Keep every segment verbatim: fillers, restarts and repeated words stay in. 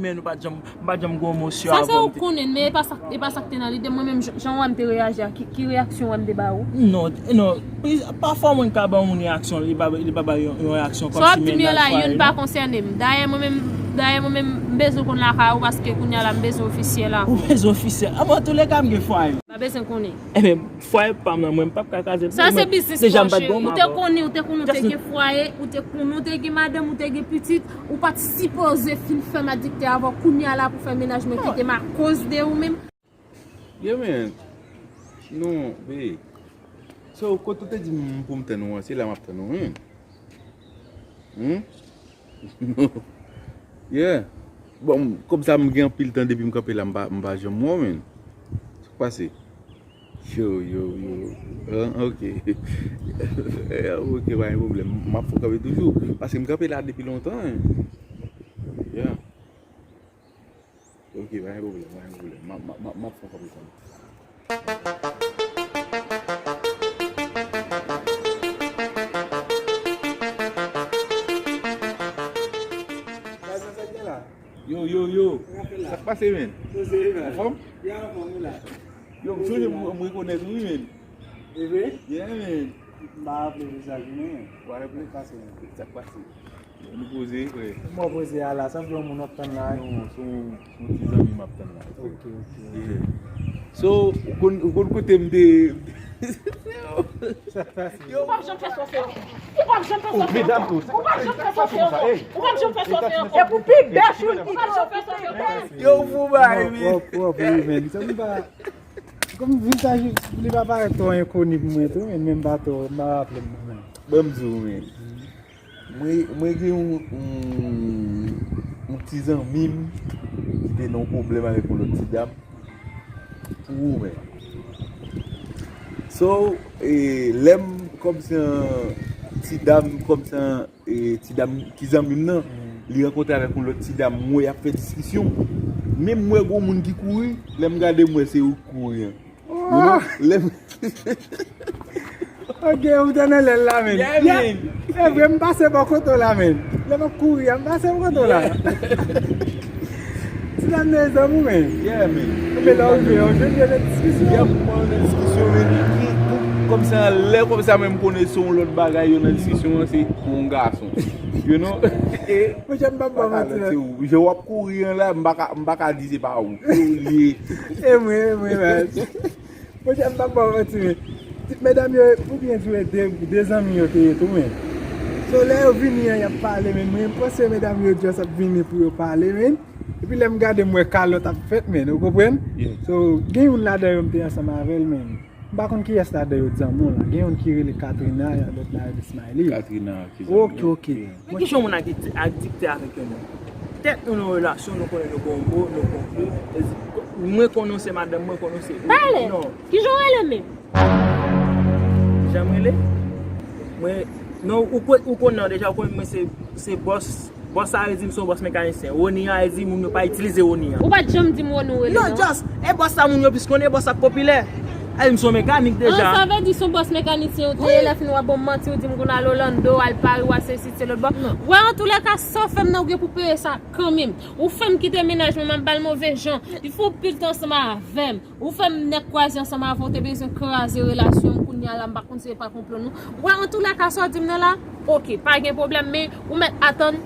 Men nou pa t janm, m pa t janm gen yon mo sou avan. Sa se ou konnen, men e pa sa, e pa sa k te nan lide m. Mwen menm, jan, jan w wè m te reyaji a, ki, ki reyaksyon w wè m te ba ou? Non, non. Pafwa mwen ka ban yon reyaksyon, li pa, li pa bay yon, yon reyaksyon kòmsi men nan fwaye. Sa w ap di m yo la, youn pa konsène m. Dayè, mwen menm, dayè, mwen menm, m bezwen konn lakay ou paske kounye a la, m bezwen ofisyèl la. Ou bezwen ofisyèl. An, antoulèka, m gen fwaye. Pa bezwen konnen. Ebyen, fwaye pa m nan, mwen, m p ap ka kraze l pou ou, men deja m pa t gen yon madanm. Sa se biznis, monchè. Ou te konnen, ou te konnen, ou te gen fwaye, ou te konnen, ou te gen madanm, ou te gen pitit, ou pa t sipoze fin fè m adiktè avè w kounye a la pou fè mennaj mwen kite m akoz de ou menm. Yeah, man. Non, babe. So, kote ou te di m pou m tann ou an, se la m ap tann ou, man. Hmm? Yeah. Bon, kòm sa m gen anpil tan depi m kanpe la, m pa, m pa janm wè w, man. Sa k pase? Yo, yo, yo. Ah, ok. Ok, pa gen pwoblèm. M ap fè w kanpe toujou. Paske m kanpe la depi lontan, hein. Yeah. Ok, pa gen pwoblèm, pa gen pwoblèm. M ap, m ap, m ap, m ap fè w konprann. Yo, yo, yo. Sa k pase, men? Anfòm? Yo, m sonje m, m rekonèt ou, wi, men. E vre? Yeah, man. M pa raple de sa, men. Ou pa raple? Sa k pase, man? Sa k pase? Nou poze, frè. Kòman w poze a la? Sa vle yon moun w ap tann la, wi? Non, se yon, se yon ti zanmi m ap tann la, frè. Ok, ok. Yeah. So, ou konn, ou konn kote m te... Sa k pase? Ou p ap janm fè sa w fè. Ou p ap janm fè sa w fè. Ou p ap janm fè sa w fè. Ou p ap janm fè sa w fè. E pou pi bèch ou ki... Ou p ap janm fè sa w fè. Yo, fou bay, wi. Wòp, wòp, wi, men. Sa m pa... Kòm vizaj li pa parèt twò enkoni pou mwen tou, men, men m pa twò, m pa raple m non, men. Ban m di w, men. Mwen, mwen gen yon, yon, yon ti zanmi m ki te nan yon pwoblèm avèk yon lòt ti dam. Pou ou, men. So, e, lè m kòmsi an ti dam, kòmsi an e, ti dam ki zanmi m nan, li rankontre avèk yon lòt ti dam, m wè y ap fè diskisyon. Menm m wè gon moun ki kouri, lè m gade m wè se ou k kouri an. You know? Lè m... Ok, ou te nan lè l la, men. Yeah, man. E vre, m pase bò kote w la, men. Lè m ap kouri a, m pase bò kote w la. Ti dam nan e zanmi w, men. Yeah, man. Men lè w rive, yo jwenn yo nan diskisyon. Yeah, m pran nan diskisyon, men. Kòmsi an lè, kòmsi a menm konnen se yon lòt bagay yo nan diskisyon an, se pou yon gason. You know? Monchè, m p ap ba w manti, non. Jan w ap kouri an la, m pa ka, m pa ka di se pa ou. Se ou l ye. E mwen, e mwen, man. Monchè, m p ap ba w manti, men. Medam yo, pou byen di w, de, de zanmi yo te ye tou, men. So, lè yo vini an, y ap pale, men mwen, m panse medam yo just ap vini pou yo pale, men. Epi lè m gade, m wè kalòt ap fèt, men. Ou konprann? Yeah. So, gen youn ladan yo m te ansanm avè l, men. M pa konn kiyès ladan yo t zanmi w lan. Gen youn ki rele Katrina, lòt la rele Smiley. Katrina, ki zanmi w. Ok, ok. Yeah. Men kijan yon moun adikte, adikte avèk yon moun? Petèt nou nan relasyon, nou konnen nou gon bo, nou gon bo. Mwen konnen w se madanm, mwen konnen w se... Pale! Non. Kijan w rele menm? Kijan m rele? Mwen, non, ou, ou konnen deja, ou konnen mwen se, se bòs. Bòs sa yo di m se yon bòs mekanisyen. Rony an, yo di moun yo pa itilize Rony an. Ou pa t janm di m Rony w rele non. Non, just, e bòs sa moun yo plis konnen, e bòs sa k popilè. Yo di m se yon mekanik deja. Ah, sa vle di se yon bòs mekanisyen ou te ye, lè fini w ap ban m manti, ou di m konn al Orlando, al Paris, w al sesi, se lòt bò. Wè, antoulèka, sa w fè m nan, ou gen pou peye sa kanmenm. Ou fè m kite mennaj mwen, m ap ba l move jan. Li fè yon pil tan ansanm avè m. Ou fè m nèk kwaze ansanm avè w, te bezwen kraze relasyon m, kounye a la m pa konn si se pa konplo nou. Wè, antoulèka, sa w di m nan la, oke, pa gen pwoblèm, men ou mèt atann,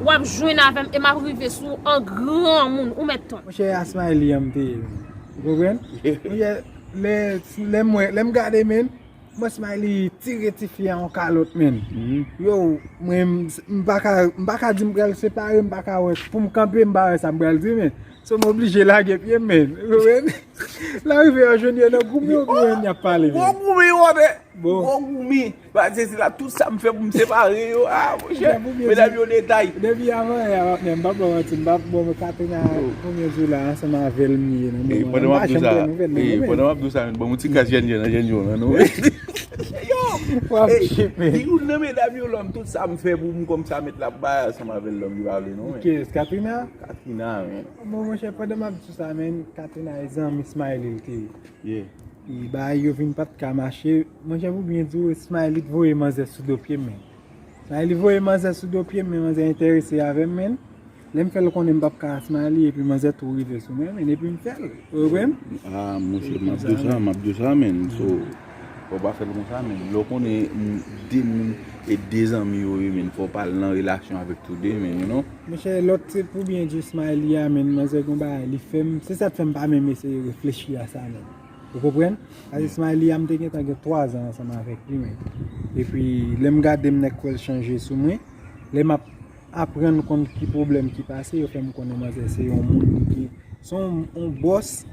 w ap jwenn avè m e m ap rive sou w an granmoun, ou mèt tann. Monchè, a Smiley an m te ye, men. Ou konprann? Monchè, lè, lè m wè, lè m gade, men, mwen Smiley tire tifi a yon kalòt, men. Yo, mwen, m, m pa ka, m pa ka di m pral separe, m pa ka wè, pou m kanpe, m pa wè sa m pral di, men. So, m oblije lage pye m, men. Ou konprann? Lè rive yo jwenn yo nan goumi, yo goumi, y ap pale, men. Gwo goumi, yo, men. Bon. Gwo goumi. Paske se la tout sa m fè pou m separe yo. Ah, monchè. Medam yo detay. Depi avan yè a, m ap, men m p ap ba w manti, m p ap ba w Katrina konbyen jou la ansanm avè l m ye nan moman an. Pandan m ap di w sa, pandan m ap di w sa, ban m yon ti kras jèn jèn nan jèn yo lan, non. Yo! W ap chipe. Di youn nan medam yo lòm, tout sa m fè pou m kòmsa mèt la bay ansanm avè l lòm, li pa vle non, men. Kiyès, Katrina? Katrina, men. Bon, monchè, pandan m ap di w sa, men, Katrina e zanmi Smiley l te ye. Yeah. E bagay yo vin pa t ka mache. Monchè, pou byen di w, Smiley t voye manzè sou do pye m, men. Smiley voye manzè sou do pye m, men manzè enterese avè m, men. Lè m fè l konnen m p ap ka Smiley, epi manzè tou rive sou mwen, men epi m fè l. Ou konprann? Ah, monchè, m ap di w sa, m ap di w sa, men. So, fò w pa fè l konsa, men. Lè w konnen, m, de moun e de zanmi yo ye, men, fò w pa al nan relasyon avèk tou de, men, you know? Monchè, lòt se pou byen di Smiley a, men, manzè gon bagay, li fè m, se sa k fè m pa menm eseye reflechi a sa, men. Ou konprann? Paske Smiley a, m te gentan gen twa zan ansanm avèk li, men. Epi, lè m gade m, nèk kwè l chanje sou mwen. Lè m ap aprann konn ki pwoblèm ki pase, yo fè m konnen manzè se yon moun ki, se yon, yon bòs.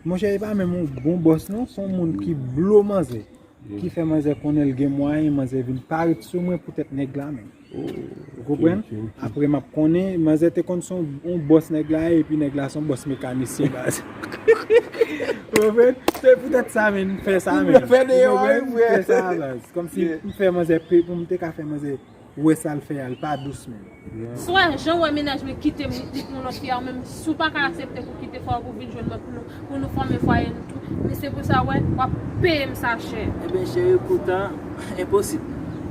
Monchè, e pa menm yon bon bòs, non. Se yon moun ki blo manzè. Ki fè manzè konnen l gen mwayen, manzè vin parèt sou mwen poutèt nèg la menm. Ou konprann? Apre m ap konnen, manzè te konn se yon, yon bòs nèg la ye, epi nèg la se yon bòs mekanisyen baz. Ou konprann? Se poutèt sa menm, m fè sa menm. Ou konprann? M fè sa baz. Kòmsi m fè manzè pe, pou m te ka fè manzè wè sa l fè a, l pa dous menm. Swa jan w wè mennaj mwen kite m, li pou yon lòt fi a, ou menm, si w pa ka aksepte pou kite fwaye w pou vin jwenn mwen pou nou, pou nou fòme fwaye nou tou. Men se pou sa, w wè, w ap peye m sa chè. Ebyen, cheri, poutan, enposib.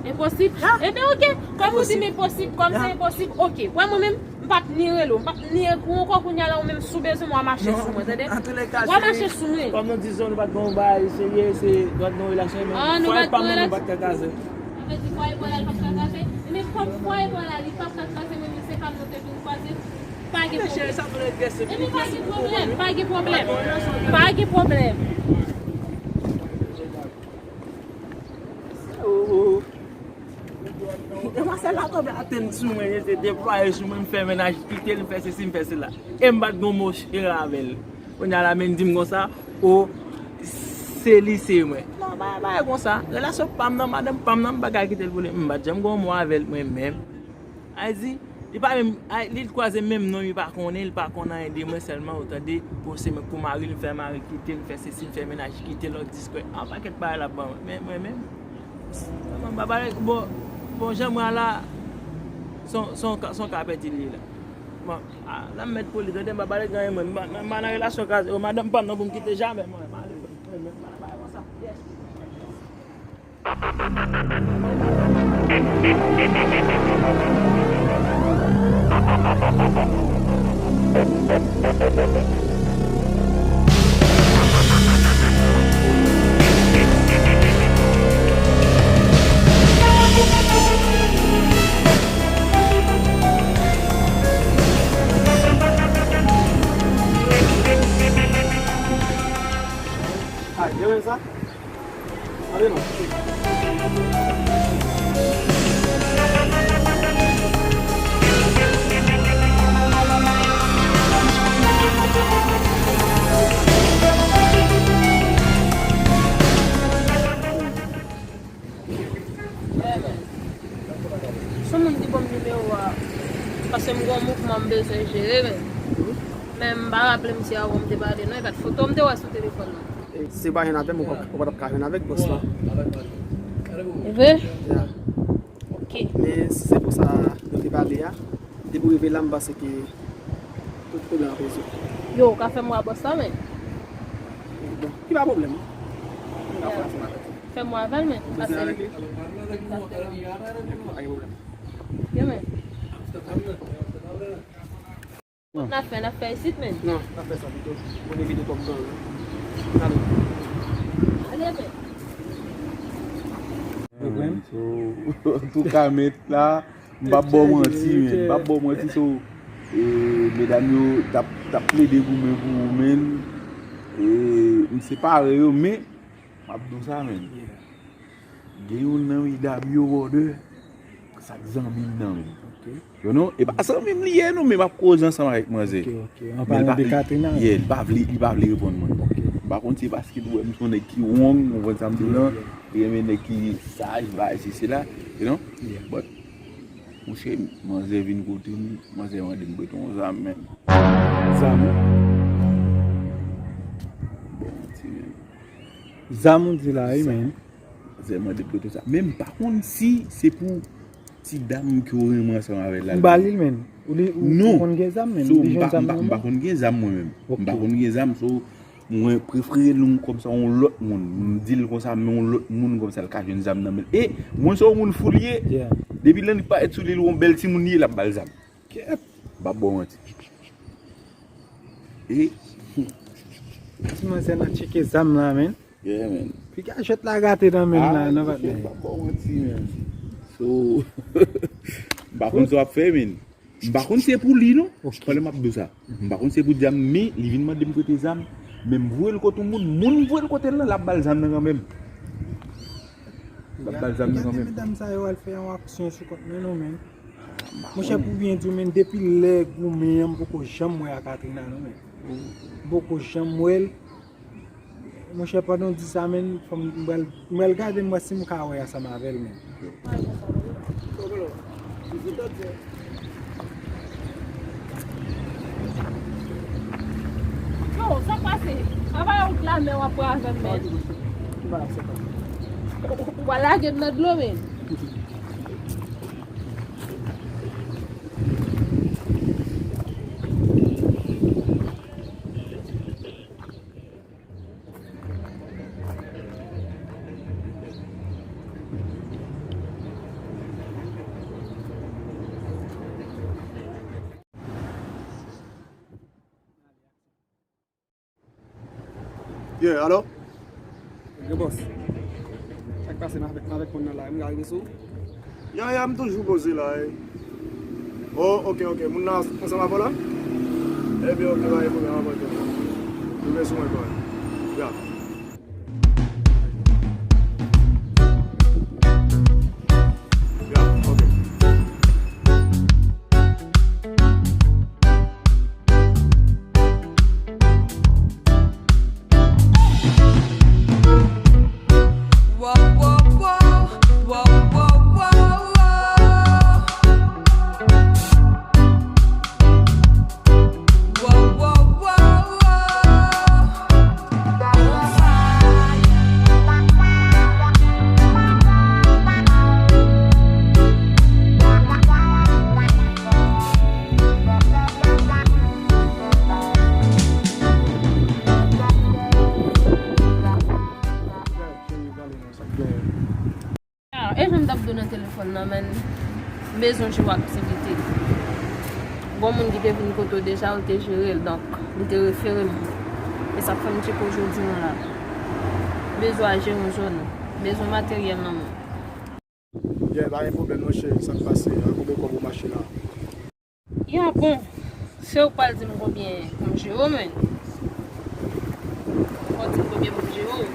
Enposib? Ebyen, oke. Kòm ou di m enposib, kòm se enposib, oke. Wè, mwen menm, m p ap ni rele w, m p ap ni ekri w ankò kounye a la, ou menm, si w bezwen m, w a mache sou mwen, tande? W a mache sou mwen. Kòm nou di zòn, nou pa t gen yon bagay serye, se, nou pa t gen yon relasyon, men fwaye pa m nan, nou pa t ka kraze. Sa vle di fwaye pa w la, li p ap ka kraze? Men kòm fwaye pa w la, li p ap ka kraze, men se pa m nou te vin kwaze. Pa gen pwoblèm. Ebyen, pa gen pwoblèm, pa gen pwoblèm, pa gen pwoblèm. Demwazèl la tonbe atè sou mwen, li te deplwaye sou mwen, m fè mennaj, kite l, m fè sesi, m fè sela. E m pa t gen yon mo cheri avè l. Kounye a la, men di m konsa, o, se li, se mwen. Non, bagay, bagay konsa. Relasyon pa m nan, madanm pa m nan, m pa ka kite l pou li. M pa t janm gen yon mo avè l, mwen menm. Ay di, li pa menm, ay, li kwaze menm non, li pa konnen, li pa konn anyen de mwen sèlman, ou tande, pou se mwen, pou mari l, m fè mari kite l, m fè sesi, m fè mennaj kite l, lòt diskwen, an pakèt bagay l ap ban mwen. Men mwen menm, m pa pale, bon, bon, jan mwen la, se yon, se yon ka, se yon ka pèdi li ye la. Bon, a, la m mèt poli, tande, m pa pale gen anyen mwen, m pa, m pa nan relasyon kraze, o madanm pa m nan pou m kite jamè, mwen, m ale, mwen, mwen, m pa nan bagay konsa, yes. Ah, gen sa? Ale non. Sou moun ki ban m nimewo a, paske m gen yon mouvman m bezwen jere, men, men m pa raple m si avè w m te pale non, e pa t foto m te wè sou telefòn nan. Se pa jwenn avè m, ou pa, ou pa t ap ka jwenn avèk bòs la. E vre? Ya. Ok. Men si se pou sa nou te pale a, depi w rive la, m panse ke tout pwoblèm ap rezoud. Yo, ou ka fè m wè bòs la, men? Bon, ki pa pwoblèm. M ka fè ansanm avèk ou. Fè m wè avè l, men. Ou bezwen avèk li? Pa gen pwoblèm. Ok, men. N ap fè, n ap fè isit, men. Non, n ap fè sa pito. Mwen evite kòb gang. Ale. Ale, men. Ou konprann? So, antouka, mèt la, m p ap ba w manti, men. M p ap ba w manti, so, e, medam yo t ap, t ap plede goumen pou ou, men, e, m separe yo, men, m ap di w sa, men. Gen youn nan medam yo, brother, sa k zanmi m nan, men. Ok. Yo non, e pa zanmi m li ye non, men m ap koze ansanm avèk manzè. Ok, ok. An palan de Katrina. Yeah, li pa vle, li pa vle reponn mwen. Ok. M pa konn si se paske li wè m se yon nèg ki wrong, ou konprann sa m di w lan, li renmen nèg ki saj, bagay si sela, you know? Yeah. But, monchè, manzè vin kote m, manzè mande m prete yon zam, men. Zam? Bon, ti men. Zam ou di la, wi, men. Manzè mande m prete sa. Men m pa konn si se pou ti dam ke w renmen ansanm avè l la. Ou ba li l, men? Ou li, ou, ou konn gen zam, men? Non. So, m pa, m pa, m pa konn gen zam mwen menm. Ok. M pa konn gen zam, so, mwen prefere loun kòmsa yon lòt moun. M di l konsa, men yon lòt moun kòmsa l ka jwenn zam nan men l. E mwen se yon moun fou li ye. Yeah. Depi l annik parèt sou li, l yon bèl timoun li ye, l ap ba l zam. Kèt. M p ap ba w manti. E? Ti manzè nan tcheke zam la, men. Yeah, man. Piga jwèt la gate nan men la, non, patnè. M p ap ba w manti, man. So, m pa konn sa w ap fè, man. M pa konn si se pou li, non. Ok. Pandan m ap di w sa. M pa konn si se pou djam, men li vin mande m prete zam. Men m voye l kot yon moun. Moun m voye l kote l lan, l ap ba l zam nan kanmenm. L ap ba l zam nan kanmenm. Gade medam sa yo al fè yon aksyon sou kont mwen, non, men. Monchè, pou byen di w, men, depi lè goumen an, m poko janm wè a Katrina, non, men. M poko janm wè l. Monchè, pandan w di sa, men, fò m, m pral, m pral gade, m wè si m ka wè ansanm avè l, men. Yo, sa k pase? Apa yon glamè w ap pran avè m, men? Ou, ou, ou pa lage m nan dlo, men. Yeah, alo? Gwo bòs. Sa k pase, m avèk, m avèk moun nan la, m ka rive sou ou? Ya, ya, m toujou poze la, wi. Oh, ok, ok. Moun nan ansanm avè w la? Ebyen, ok, pa gen pwoblèm, apre tou. Rive sou mwen, bòy. Ya. Ya, ok. Ah, e jan m t ap di w nan telefòn nan, men, m bezwen jere w aktivite. Gon moun ki te vin kote w deja, ou te jere l, donk, li te refere m. E sa k fè m tcheke w jodi an la. Bezwen al jere yon zòn. Bezwen materyèl nan men w. Yeah, pa gen pwoblèm non, cheri. Sa k pase? A konbyen kòb ou mache la? Ya, bon, se ou k pral di m konbyen pou m jere w, men. Fò w di m konbyen pou m jere w.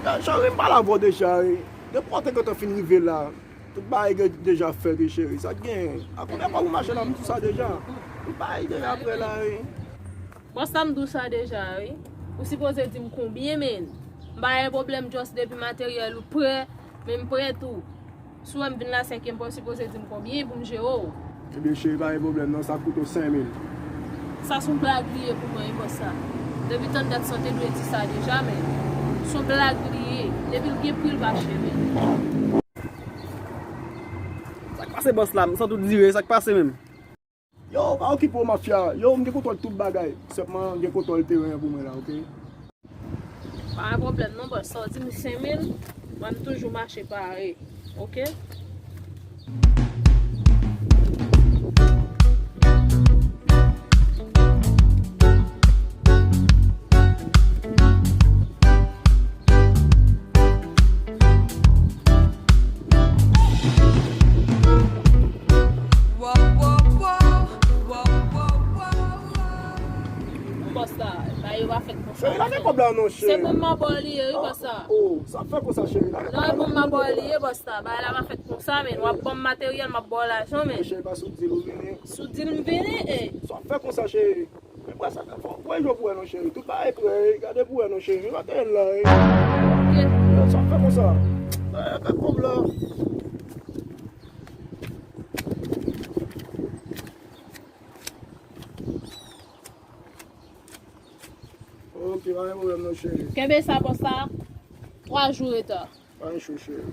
Ya, cheri, m pale avè w deja, wi. Depi w te gentan fin rive la, tout bagay gen deja fèt, wi, cheri. Sa k genyen? A konbyen kòb ou mache la, m di w sa deja. Tout bagay deja prè la, wi. Bòs la, m di w sa deja, wi. Ou sipoze di m konbyen, men. M pa gen pwoblèm, just depi materyèl ou prè, men m prè tou. Si w wè m vin la senkèm fwa, w sipoze di m konbyen pou m jere w. Ebyen, cheri, pa gen pwoblèm non, sa koute w senk mil. Sa s on blag li ye pou mwen, wi, bòs la. Depi tann dat sa, w te dwe di sa deja, men s on blag li ye. Depi l gen pri, l pa chè, men. Sa k pase, bòs la? M santi w dire, sa k pase menm? Yo, pa okipe w, mafya. Yo, m gen kontwòl tout bagay. Sèlman, gen kontwòl teren an pou mwen la, oke? Pa gen pwoblèm non, bòs. Sa w di m senk mil, mwen m toujou mache pare, oke? Bòs la, bagay yo pa fèt konsa. Cheri, lage kòb la non, cheri. Se pou m mabò li ye, wi, bòs la. Oh, sa fè konsa, cheri. Lage kòb la. Non, e pou m mabò li ye, bòs la. Bagay la pa fèt konsa, men. W ap ban m materyèl, m ap ba w lajan, men. Cheri, pa sou dil ou vini. Sou dil m vini, e. Sa fè konsa, cheri. Men prè sa fè fò. Prè jwe pou wè non, cheri. Tout bagay prè, e. Gade pou wè non, cheri. Men materyèl la, e. Ok. Sa fè konsa. E, fè kòb la. Ok, pa gen pwoblèm non, cheri. Kenbe sa, bòs la. Twa jou reta. Pa gen cho, cheri.